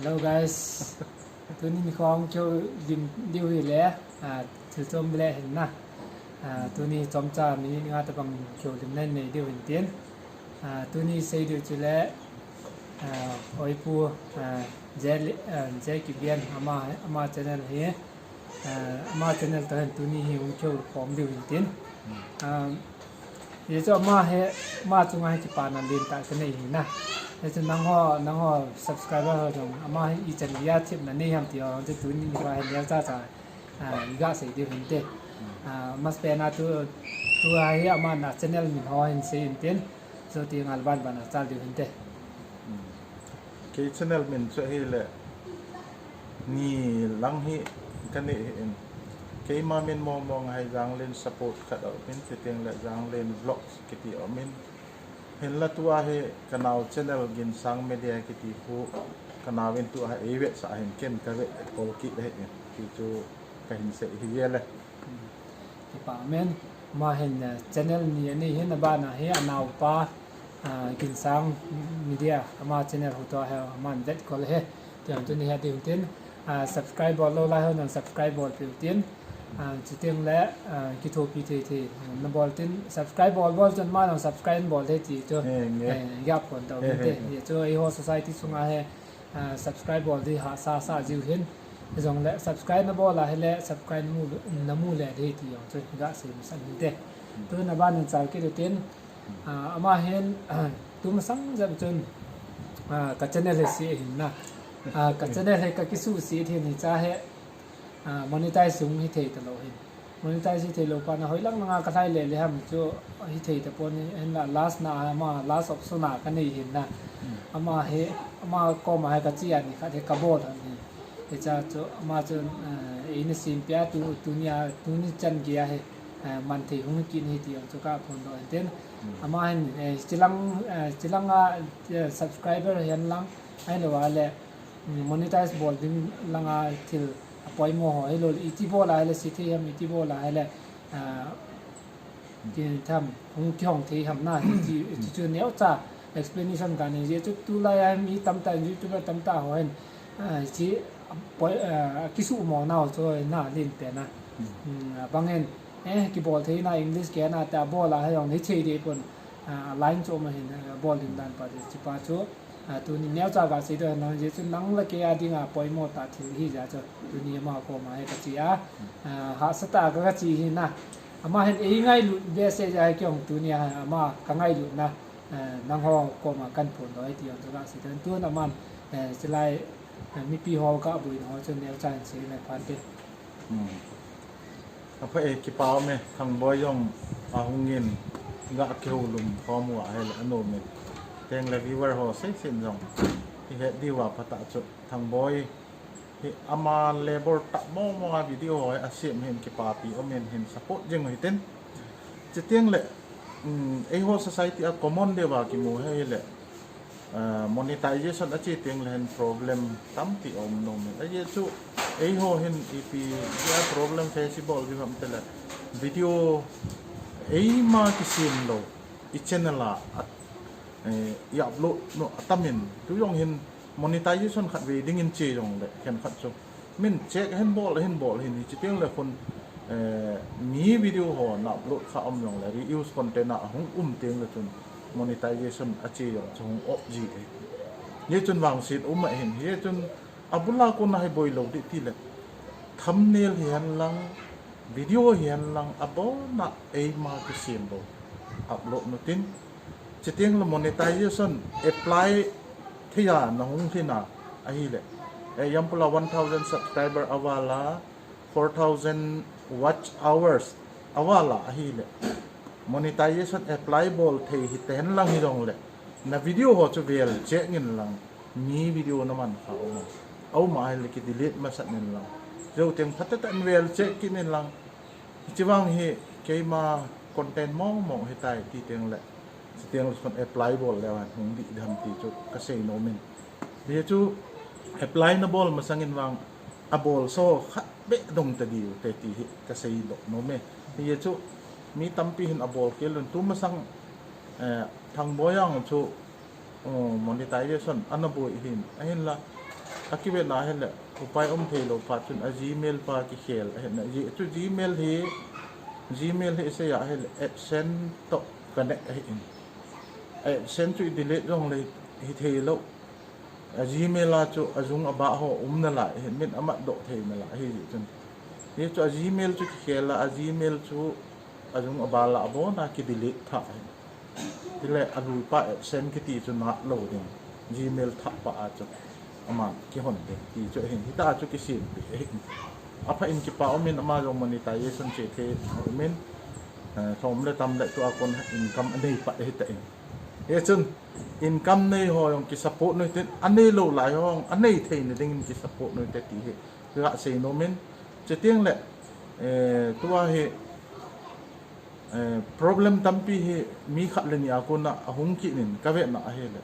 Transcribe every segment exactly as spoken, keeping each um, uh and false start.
Hello guys. Tuni nikho hung kihoulim diu hile, ah, thil chom le hin na. Ah, tuni chomcha minute nga tabang kihoulimna nei diu hin tin. Ah, tuni sei diu chule, ah, Oipu, ah, J, ah, J Kibian ama, ama channel hi. Ah, ama channel toh hin tuni hi hung kihoukhom diu hin tin. Ah, hichu ama hi, ama chunga hi kipana lentah kanei hi na. Hichu nangho, nangho subscriber ho jong ama hi ichan geiya thepna nei ham ti ho chu tuni nikho hin neocha cha, ah, iga sei diu hinte. Ah, masapen a tu, tua hi ama na channel min ho hin sei in tin. Chuti ngal ban ban a chal diu hinte. Kei channel min chu ahile, ni lang hi kanei hi in. Keima min mong mong ahi, Janglen Support khat aum in, chuteng le Janglen Vlogs kiti aum in. Hinla tua hi kanao channel Ginsang Media kiti khu kanaovin tua hi eivetsah ahin, ken kavet kol kit ahi in. Ti chu kahin sei hi ve le. Kipa amen. Ama hin, eh, channel ni anei hin, abana hi anaopa, ah, Ginsang Media, ama channel hu toh hi aman vetkol hi. Tiang tuni hi diu tin, ah, subscribe bol lou lai ho nang subscribe bolpeh u tin. Ah, chuteng le, ah, kithopi thei thei nabol tin, subscribe bol bol chun ama nang subscribe bol thei ti chu, eh, gapon tau te. Hichu eiho society sunga hi, ah, subscribe bol di hahsa sa jiu hin. Hijongle subscribe nabol a hile, subscribe namu, namu le di ti jong chu gasei masat hinte. Tun aban in chal kit u tin, ah, ama hin, ah, tumasang jep chun, ah, ka channel hi se ahin na. Ah, ka channel hi kakisuhset hin hicha hi, ah, monetize hung hithei talou hin. Monetize hithei lou pa na hoilang langa kalhai le le ham chu hithei tapon, hinla last na ama last option a kanei hin na. Ama hi, ama koma hi kache a nikhat hi kabol lhon hi. Hicha chu ama chun, eh, eina sempeh a tu, tunia, tuni chan geiya hi, eh, manthei hung kit hi ti jong chu kaphondoh hin tin. Ama hin, eh, chilang, eh, chilanga, eh, subscriber hihen lang, ahilou a le, mm, monetize bol ding langa thil apoimo ho, ahilou le iti bol a hile se thei ham, iti bol a hile, ah, kitham, hung kihong thei ham na, ti, ti chu neocha explanation kanei jeh chu tulai a mi tamtah, YouTuber tamtah ho hin, ah, chi, poi, ah, kisuhmo nau chu na lenpen a. Mm, abang in, eh, kibol thei na English kei na ta bol a hijong le thei deh pon, ah, line chu ama hin, ah, bol ding dan pa deh, chi pa chu. Ah, tuni neocha gasei doh nang jeh chu nang le kei a dinga poimo tah thil hi jeh chu tuni ama koma hi kache a, ah, hahsa tah a kache hi na. Ama hin eingailut behseh jeh a hi kihong tunia ama kangailutna, ah, nangho koma kaphondoh hi ti jong chu gasei doh. Tun aman, eh, chulai, eh, mipi ho kaboina ho chu neocha hin sei le phante. Hmm. Apha e, kipa ume, Thangboi jong ahung in, ga kihoulim khom uva ahile anom in. Tengle viewer ho seisin jong ihet diuva phatah chu, Thangboi hi ama labor tah mong mong a video ho hi asem hin kipapi um in, hin support jing u hitin. Chuteng le, um, eiho society a common deuva kimu hi ahile, ah, monetization ache teng le hin problem tampi aum nom in. Ajeh chu eiho hin ipi jeh a problem face ibol diu ham tile, video eima kisem lou, i channel a, a, eh, i upload nu atam in, tu jong hin monetization khatvei ding in che jong le, khenkhat chu min check hin bol, hin bol hin, hiche teng le khun, eh, mi video ho na upload kha um jong le, reuse content a hung um teng le chun monetization ache jong chu hung off ji e. Hichun vangset um ahin, hichun abul a kona hi boi lou ding tile, thumbnail hihen lang, video hihen lang, abona eima kisem lou upload nu tin. Chuteng le monetization apply thei a nahung lhin a ahile, eh, example a one thousand subscriber aval a, four thousand watch hours aval a ahile, monetization apply bol thei hiten lang hijong le, na video ho chu vel check in lang, mi video naman kha um a, aum ahile ki delete masat in lang, jou teng phatah tah in vel check kit in lang. Hiche vang hi keima content mong mong hitai ti teng le, chuteng le khun apply bol leu hen hung dih ding ham ti chu kasei nom in. Hichu apply nabol masang in vang abol sa khat beh dong ta diu te ti hi kasei doh nom e. Hichu mi tampi hin abol khel un, tu masang, eh, Thangboi jong chu, oh, monetization ana boi hin, ahinla Akivetna ahile, upai um thei lou phat chun a Gmail pa kikhel ahi na. Ji-, chu Gmail hi, Gmail hi isei ahile, AdSense toh connect ahi in. AdSense chu i delete jong le hi thei lou. A Gmail a chu a jung a bah ho um nalai, ahi min amat doh thei nalai, ahi ji chun. Hi chu a Gmail chu kikhel a, a Gmail chu a jung a bah la a bon a ki delete tha ahi. Tile a lui pa AdSense kiti chu nat lou ding. Gmail thah pa a chu ama kihon ding ti chu ahin. Hita chu kisin pi ahin. Apha in kipa um in ama jong monetization che thei um in, eh, thom le tam le tua kon income anei pa ahi ta in. Hi chun income nei ho jong ki support noi tin, anei lou lai ho jong anei thei na ding in ki support noi te ti hi. Ka sei nom in, che tiang le, eh, tua hi, eh, problem tampi hi mi khat le ni a kon a hung kit in ka vetna ahile.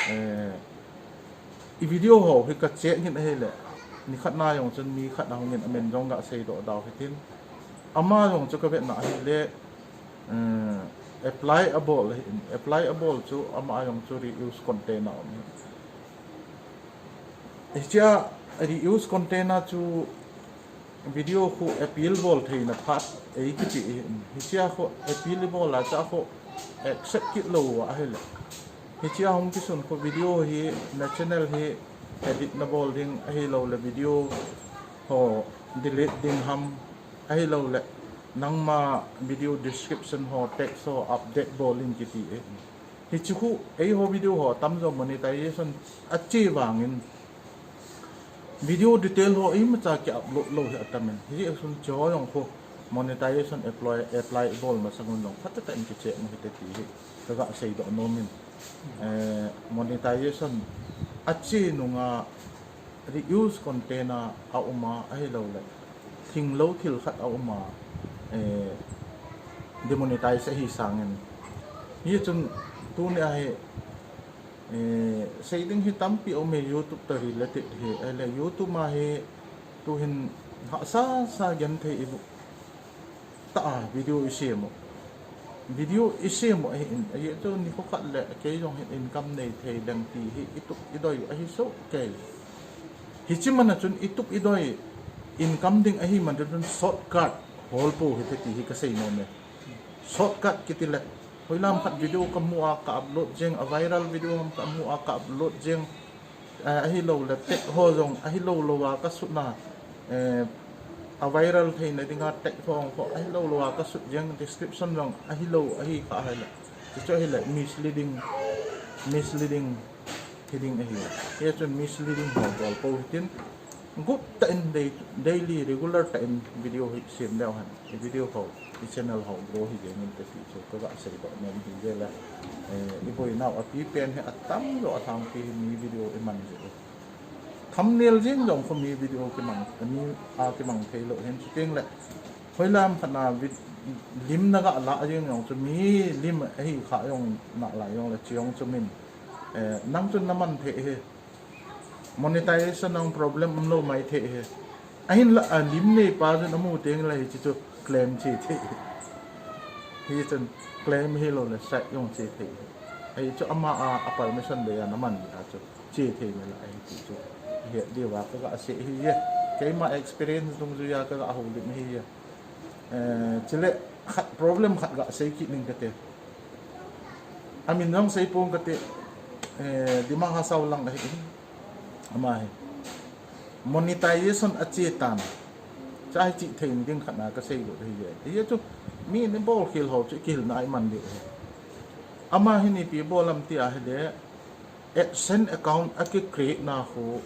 Eh, i video ho hi ka check in ahile. Ni khat na jong chun mi khat a hung in amen jong ka sei doh dau hitin. Ama jong chu ka vetna ahile, eh, apply abol ahi in. Apply abol chu ama jong chu reuse content a um hi. Hichia reuse content a chu video khu appeal bol theina phat ei kichi ahi. Hichia khu appeal bol a cha khu accept kit lou a ahile. Hichia hung kisun khu video hi na channel hi edit na bol ding ahilou le video ho delete ding ham ahilou le nangma video description ho text ho update bol in kiti ahi. Hichu khu, eiho video ho tam jo monetization a che vangin video detail ho imacha ki upload lou hi atam in. Hichu sun cho jong khu monetization apply, apply bol masang un jong phatah in kiche mo hite ti hi ka ga sei doh nom in. Eh, monetization a che nunga reuse content a, a um a, ahilou le. Thinglou thil khat a um a, eh, demonetize ahi sangin. Hi chun tuni a hi, eh, sei ding hi tampi um e YouTube toh related hi. Ahile YouTube a hi tuhin hahsa sa genthei i bu ta a video i sem u. Video i sem u ahi in, ahi chu nikho khat le kei jong hin income nei thei leng ti hi i tup i doi u ahi so kei. Hichi man a chun i tup i doi income ding ahi man chun shortcut hol pou hite ti hi ka sei nom e. Shortcut kiti le, hoilam khat video ka mu a ka upload jeng, a viral video ham ka mu a ka upload jeng, eh, ahilou le tag ho jong, ahilou lou a ka sutna, eh, a viral theina dinga tag ho, ho, ahilou lou a ka sut jeng, description jong, ahilou, ahi kha ahile. Chu chu ahile, misleading, misleading, hiding ahi. Hi chun misleading ho bol pou hitin, gut tah in dai-, daily, regular tah in video hi sem leu hen. I video ho, i channel ho grow hi jeng inte ti chu ka ga sei doh nom hi je le. Eh, i boinau a pipen hi atam lou a thang pi hi mi video i man je. Thumbnail jeng jong khu mi video kimang, mi a kimang thei lou hin chu tiang le. Hoilam khat na vid-, lim na ga la jeng jong chu mi lim ahi kha jong na la jong le chi jong chu min. Eh, nang chun na man thei hi. Monetization a problem um lou mai thei hi. Ahinla, a lim nei pa chun amu teng le hichi chu claim che thei hi. Hi chun claim hilou le strike jong che thei hi. Ahi chu ama a, a permission dei a na man a chu che thei na la ahi ti chu. Hi diu a ka ga sei hi e. Keima experience dungjui a ka ga houlim hi e. Eh, chule khat problem khat ga sei kit ning kate. Amin jong sei pong kate, eh, Dima Hasao lang ahi in. Ama hi. Monetization a che tan. Cha hi chi thei ding khat na ka sei got ahi e. Ahi chu mi ni bol khel ho chu kihilna i man diu ahi. Ama hi ni pi bol lam ti ahile. AdSense account a ki create na khu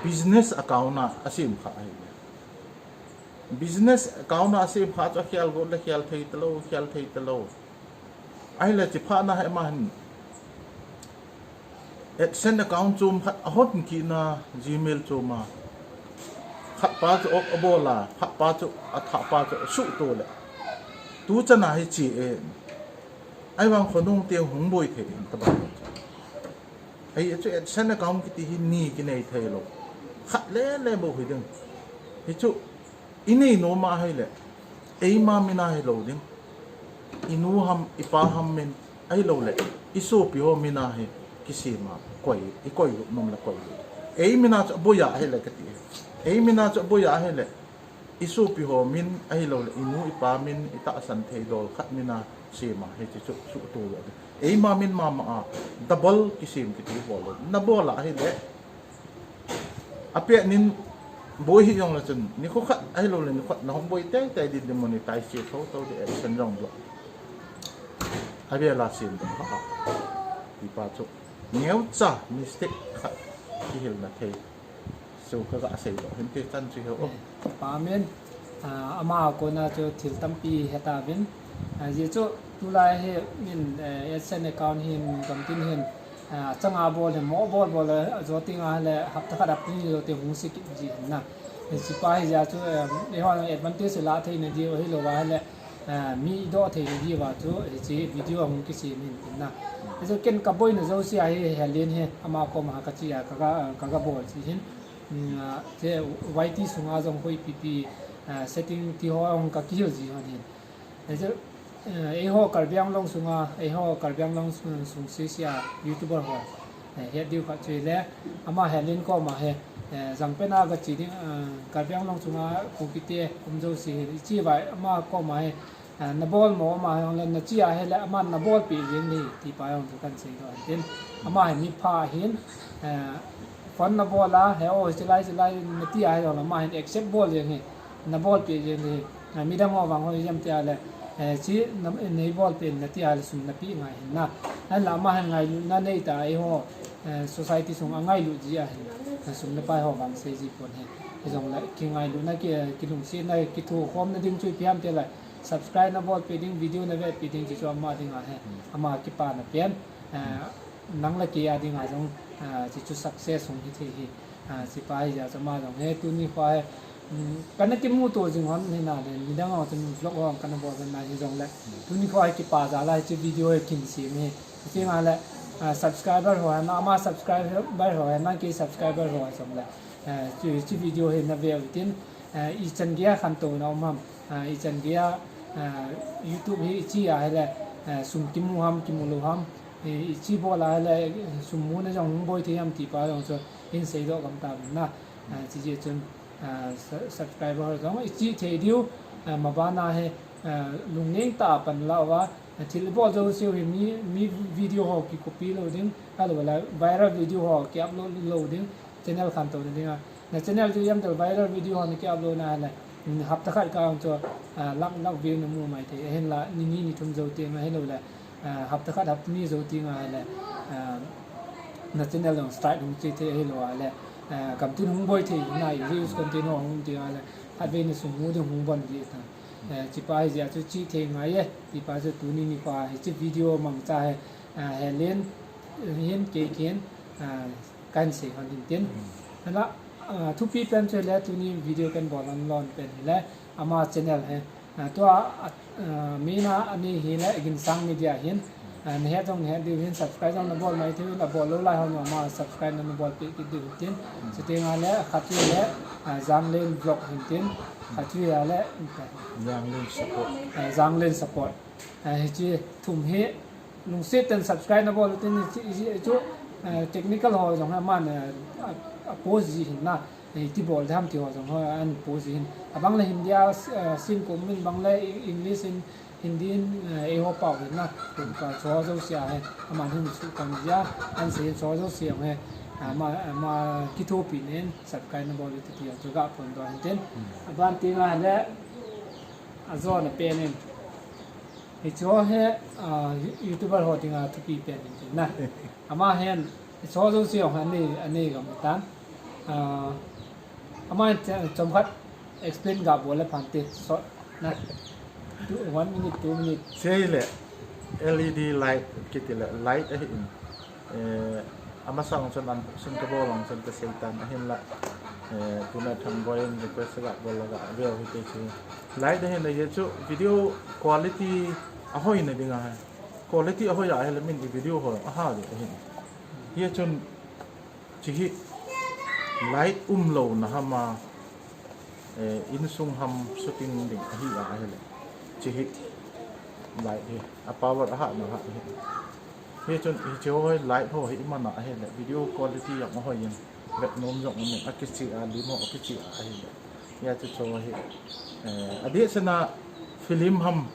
business account a, a sem kha ahile. Business account a sem kha chu a khel got le khel thei talou, khel thei talou. Ahile chi pha na hi ama hin. AdSense account chom khat a hon kit na Gmail chom a. Khat pa chu off a bol a, khat pa chu a thah pa chu a suh to le. Tu chan a hi chi e. Ahivang khonung te hung boi thei in tabang. Ahi chu AdSense account kiti hi ni kinei thei lou. Khat le le bou hi ding. Hi chu i nei nom a ahile. Eima min a hilou ding. I nu ham, i pa ham min ahilou le. I sopi ho min a hi. kisem a koi, i koi lut nom le koi lut. Ei min a chu aboi a ahile kati. Ei min a chu aboi a ahile, i sopi ho min ahilou le, i nu i pa min, i tahsan thei dol khat min a sem a, hiche chu suhto lou. Eima min mama a, double kisem kiti bol lou. Na bol a ahile, apet nin boi hi jong le chun, nikho khat ahilou le nikho khat na hung boi tei tei din, demonetize che tho tho di, action jong block. Avel a sem doh ha. Ti pa chu, neocha mistake khat kihil na thei. Chu ka ga sei doh hinte chan chu hi o. Pa min, ah, ama a kona chu thil tampi he tauvin. Ah, hijeh chu tulai hi min, eh, AdSense account hin, gamtin hin, ah, changa bol hin, mo bol bol, eh, ajo teng ahile, hapta khat hapta ni jo teng hung se kit ji hin na. Hiche pa hi jeh chu, eh, eiho advantage la thei na diu ahilou va ahile, ah, mi i doh thei na diuva chu, hiche video a hung kisem hin tin na. Hichu ken ka boina jouse a hi, Helen hi, ama koma ka che a, ka ga, ka ga bol ji hin. Mm, ah, che Y T sunga jong hoi pipi, ah, setting ti ho jong ka kihil ji hon hin. Hichu, eh, eiho Karbi Anglong sunga, eiho Karbi Anglong sung, sung sese a YouTuber ho, eh, het diu khat chu hile, ama Helen koma hi, eh, jangpen a ga che ding, eh, Karbi Anglong sunga Kuki te um jouse hi, i che uva ama koma hi, ah, na bol mo, ama jong le na che a ahile, ama na bolpeh jeng ding, ti pa jong chu kan sei doh tin. Ama hi mi pha hin, eh, phone na bol a, he o, hiche lai, hiche lai, na ti a ahile, ama hin accept bol jeng hi, na bolpeh jeng ding hi. Ah, midang ho vang ho jam ti a le, eh, chi na, nei bolpeh na ti a le sum na pe ngai hin na. Ahinla ama hin ngailutna nei ta eiho, eh, society sung a ngailut ji ahin. Ah, sum le pai ho vang sei ji pon hi. Hijong le, kingailutna ki, kilungsetna, kithokhomna ding chu ipi ham ti le, subscribe na bolpeh ding, video na vepeh ding, chu chu ama ding ahi. Hmm. Ama kipana pen, eh, nang le kei a ding a jong, eh, chu chu success hung hi thei hi. Eh, hiche pa hi jeh a chu ama jong hi, tuni kho hi, um, kana kimuto jing hon hi na le, midang a chun vlog ho kana bol na hijong le. Hmm. Tuni kho hi kipa jal a hiche video hi kin sem hi. Hiche nga le, eh, subscriber ho hi na, ama subscriber ho hi na, kei subscriber ho hi jong le. Eh, chu, chu video hi na veu tin, eh, ichan gei a khantouna um ham, eh, ichan gei a, eh, YouTube hi i che a ahile, eh, sum kimu ham, kimu lou ham, eh, i che bol a ahile, eh, sum muna jong hung boi thei ham ti pa jong chu hin sei doh gam tauvin na, eh, chu jeh chun, eh, su-, subscriber ho jong i che thei diu, eh, ma bana hi, eh, lungneng tah a pan la uva, eh, thil i bol jouse u hi mi, mi video ho ki copy lou ding, ahilou le viral video ho ki upload lou ding, channel khantouna ding a. Na channel chu ijemtil viral video ho na ki upload na ahile, mm, hapta khat kah a chu, ah, lakh, lakh view na mu mai thei. Ahinla, ni ni ni thum jou teng ahilou le, ah, hapta khat hapta ni jou teng ahile, ah, na channel jong strike hung che thei ahilou le, ah, gamtin hung boi thei na, reels content ho hung teng ahile, khatvei na sum mu ding hung bon ji ta. Eh, hiche pa hi jeh a chu che thei ngai e, ti pa chu tuni nikho a hiche video mangcha hi, ah, Helen hin kei kin, ah, kan sei hon hin tin. Hmm. Ahinla, ah, thupi pen chu hile tuni video kan bol lon lon pen hile ama channel hi. Ah, tua, ah, ah, mi na ani hile Ginsang Media hin. Ah, na het jong na het diu hin subscribe jong na bol mai thei, na bol lou lai ho jong ama subscribe na, na bolpeh kit diu hin tin. Hmm. Chuteng ahile, khat chu hile, ah, Janglen Vlog hin tin. Khat chu hile, Janglen Support. Ah, Janglen Support. Ah, hiche thum hi, lungset tah in subscribe na bol u tin, hiche, hiche chu, eh, technical ho jong hi aman, eh, a, a post ji hin na, eh, iti bol diham ti ho jong hi an post ji hin. Abang le Hindi a, eh, scene kum in, bang le English in, Hindi in, eh, eiho pao hin na, kum ka cho jouse a hi, aman hin suhkhang ji a, an sei cho jouse jong hi, ama, ama kithopi nin, subscribe na bol u ti ti jong chu ga phondoh hin tin. Hmm. Aban teng ahile, ajona pen in. Hiche ho hi, ah, YouTuber ho dinga thupi pen in tin na. Ama hin, hiche ho jouse jong anei, anei gam u tan. Ah, ama hin che-, chomkhat explain ga bol le phan te, short na. Two, one minute, two minute. Hiche le L E D light kiti le light ahi in. Eh, amasang chun unboxing kabol vang chun kasei tan ahinla, eh, tuna Thangboi in request ga bol la ga veu hite chu. Light ahin, ajeh chu video quality ahoina dinga, quality ahoi a ahile min i video ho aha di ahin. Hichun hiche hi light umlouna ham a, eh, insung ham shooting ding ahi a ahile, hiche hi light hi a power ahahna ahi. Hichun hiche ho hi light ho hi iman a ahile video quality jong ahoi in, vet nom jong um in, akicheh a lim ho akicheh a ahile. Hiche chu hi, eh, adeh sena film ham,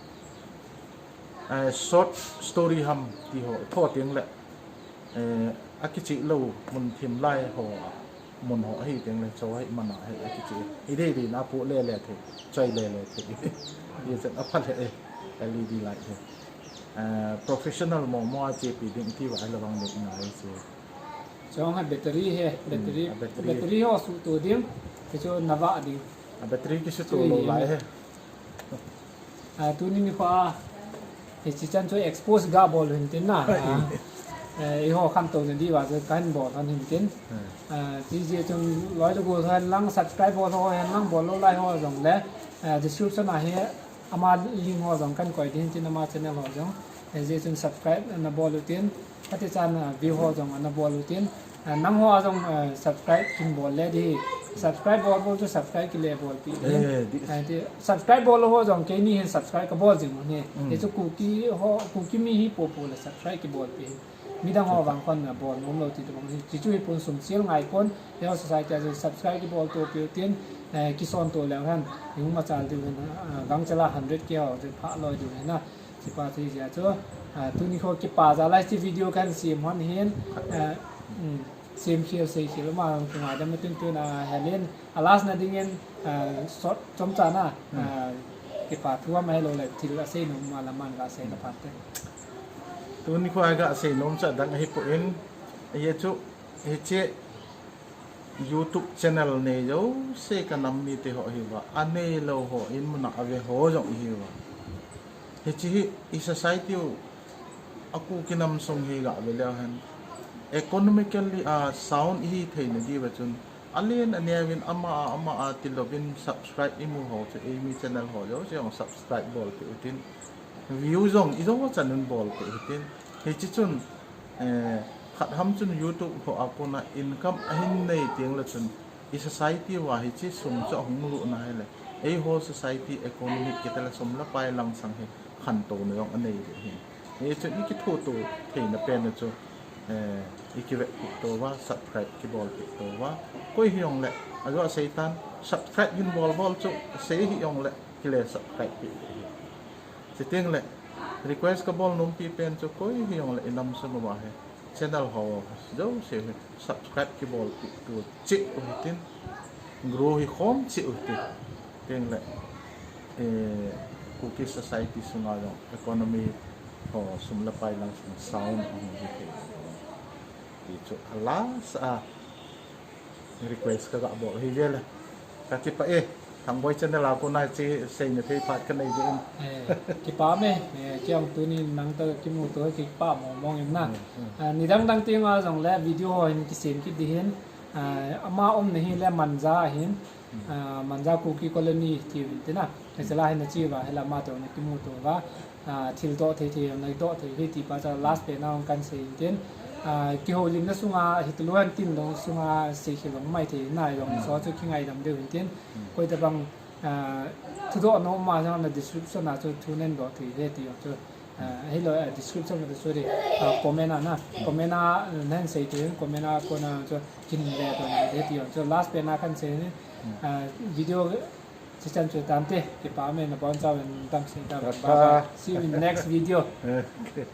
eh, short story ham ti ho tho teng le, eh, akicheh lou mun thim lai ho mun ho ahi teng le chu hi iman a hi akicheh. Idei dei na pu le le thei, choi le le thei. Hichun apha le e, L E D light hi. Eh, professional mo mo a chepi ding ti va la vang le ngai chu. Chong ha battery hi, battery, Hmm, a battery. Battery ho suhto ding, ti chu na va ding. A battery kisuhto lou lai hi. Ah, tuni nikho a, hiche chan chu expose ga bol hin tin na. Ah, eh, eiho khantou na diuva chu kahin bol hin tin. Hmm. Ah, ti jeh chun loi le gol ho hen lang, subscribe bol ho hen lang, bol lou lai ho jong le, ah, description a hi ama link ho jong kahin koi ding tin, ama channel ho jong. Eh, hijeh chun subscribe na bol u tin. Kati chan, ah, view ho jong ana bol u tin. Ah, nangho a jong, ah, subscribe kin bol le di. Subscribe bol bol chu subscribe kile bol pi di. Eh, di. Ah, ti subscribe bol lou ho jong keini hin subscribe ka bol jing u ni. Mm. Ti chu Kuki ho, Kuki mi hi popo le subscribe ki bol pi. Midang ho vang khon na bol nom lou ti tu bang hi. Ti chu hi pon sum sil ngai pon. Eiho society a jong subscribe ki bol to pi u tin. Eh, kison to le hen. Hung machal diu hen. Ah, gangchal a hundred K ho jong pha loi diu hen na. Kipa thei jeh chu, ah, tuni kho kipa jal a hiche video kahin sem hon hin, ah, um, sem khel sei khel ma kangai dam tin tun a helin, a last na dingin, ah, short chomcha na, Hmm. ah, kipa thu ama helou le thil asei nom ma la man ga sei na phat te. Tuni kho a ga sei nom cha dang ahi poi, ahi chu, hiche YouTube channel nei jouse ka nam mite ho ahiuva, anei lou ho, in mun a ave ho jong ihiuva. Hiche hi i society u, a Kuki nam sung hi ga ve leu hen, economically, ah, sound ihi theina diuva chun, alen aneo in ama a, ama a tilouvin subscribe imu ho chu, eimi channel ho jouse jong subscribe bol peh u tin, view jong ijo chan un bol peh u tin. Hiche chun, eh, khat ham chun YouTube ho a kona income ahin nei teng le chun, i society uva hiche sum chu ahung lut na hile, eiho society economic kiti le sum le pai langsang hi khantouna jong anei ding ahi. Hichun i kithoto theina pen chu, eh, i kivetpeh touva, subscribe kibol peh touva. Koi hijongle, ajo a seitan, subscribe hin bol bol chu, sei hijongle, kile subscribe peh ding ahi. Chuteng le, request kabol nompi pen chu koi hijongle i nam sung uva hi channel ho jouse hi subscribe kibol peh to cheh u hitin, grow hi khom cheh u hitin. Chuteng le, eh, Kuki society sunga jong economy ho sum le pai langsang sound ahung hi thei. Ti chu a last a request ka ga bol hi ve le. Ka kipah e, Thangboi channel a kona hiche seina thei phat ka nei jeh in. Eh, kipah me, eh, kei jong tuni nang toh kimuto kipah mong mong in na. Hmm, hmm. Ah, nidang dang teng a jongle video ho hin kisem kit ding hin, ah, ama umna hi le Manja ahin, Hmm. ah, Manja Kuki Colony ti u hin tin na. Hiche la hin na che uva, hila ama toh na kimuto uva. Ah, thil doh thei thei, na doh thei thei ti pa chu last pen a hung kan sei in tin. Ah, kihoulimna sunga, hitobang tin dong sunga sei khel dong mai thei na, jong Hmm. so chu kingaidam diu in tin. Hmm. Koi tabang, ah, thudoh nom ma jong na description a chu thu nen doh thei thei ti jong chu. Ah, hilou, ah, description a chu sorry, ah, comment a na. Hmm. Comment a, ah, nen sei thei, comment a kona chu kin le doh thei ti jong chu last pen a kan sei ni. Hmm. Ah, video Chichan chu tante, kipah me, nabonchauvin damsel tauhen. Bye bye. See you in next video. Okay.